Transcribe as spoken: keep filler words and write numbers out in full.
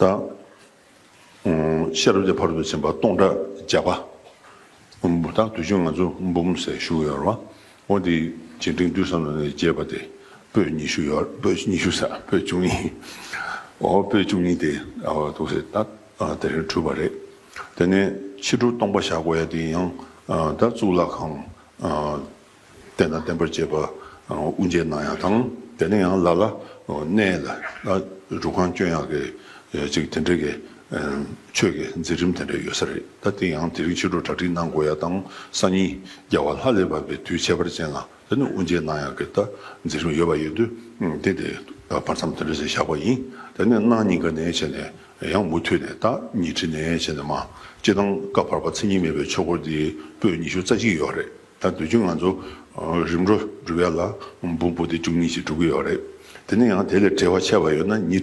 ད། ཤེས་རབ་ཀྱི་ཕ་རོལ་ཏུ་ཕྱིན་པ་སྟོང་ཕྲག་བརྒྱ་པ། ད་དུས་རྒྱུན་ང་ཚོ་འབུམ་ཟེར་ཞུ་གི་ཡོད་རེད་བ། འོ་དེ་རྗེས་དྲན་དུས་བསམ་ལ་ནས་རྒྱས་པ་དེ་པོད་ཉི་ཤུ་ཡོད། པོད་ཉི་ཤུ་ས་པོད་བཅུ་གཉིས། འོ་པོད་བཅུ་གཉིས་དེ་ཨ་ཐུགས་སྲས་ད་དེ་རིང་གྲུབ་པ་རེད། དེ་ནས་ཕྱི་དྲོ་སྟོང་པ་བཞག་དགོས་ཡ་དེ་ཡང་ད་གཙུག་ལག་ཁང་། རྟེན་དང་བརྟེན་པར་བཅས་པ་དབུ་འབྱེད་གནང་ཡག་དང་། དེ་ནས་ཡང་ལ་ལ་གནས་ལ་སྒྲུབ་ཁང་སྐྱོན་ཡག་གི་ཅིག་དེ་འདྲ་གི་ཆོས་ཀྱི་མཛད་རིམ་དེ་འདྲ་ཡོད་ས་རེད། ད་དེ་ཡང་དེ་རིང་ཕྱི་དྲོ་གྲ་སྒྲིག་གནང་དགོས་ཡ་དང་། སང་ཉིན་རྒྱལ་བ་ལྷ་ལས་བབས་པའི་དུས་ཁྱད་པར་ཅན་ལ་དེ་ནས་དབུ་འབྱེད་གནང་ཡག་གི་ད་མཛད་རིམ་ཡོད་པ་ཡོད་དུས། དེ་དེ་བར་མཚམས་དེ་འདྲ་ཞིག་བཞག་པ་ཡིན། དེ་ནས་གནངས་ཉིན་ཀ་ནས་བྱས་ནས་ཡང་མུ་མཐུད་ནས་ད་ཉི་ཁྲི་ནས་བྱས་ནས་མ་སྤྱི་བཏང་བཀའ་བར་པ་མཚན་ཉིད་མེད་པའི་ཆོས་འཁོར་དེ་པོད་ཉི་ཤུ་རྩ་གཅིག་ཡོད་རེད། ད་དུས་རྒྱུན་ང་ཚོ་རིམ་གྲོ་སྒྲུབ་ཡ་ལ་འབུམ་པོ་ཏི་བཅུ་གཉིས་ཤིག་སྒྲུབ་ཀྱི་ཡོད་རེད། དེ་ནས་ཡང་དེ་ལས་བྲེལ་བ་ཆད་པ་ཡོད་ན་ཉི།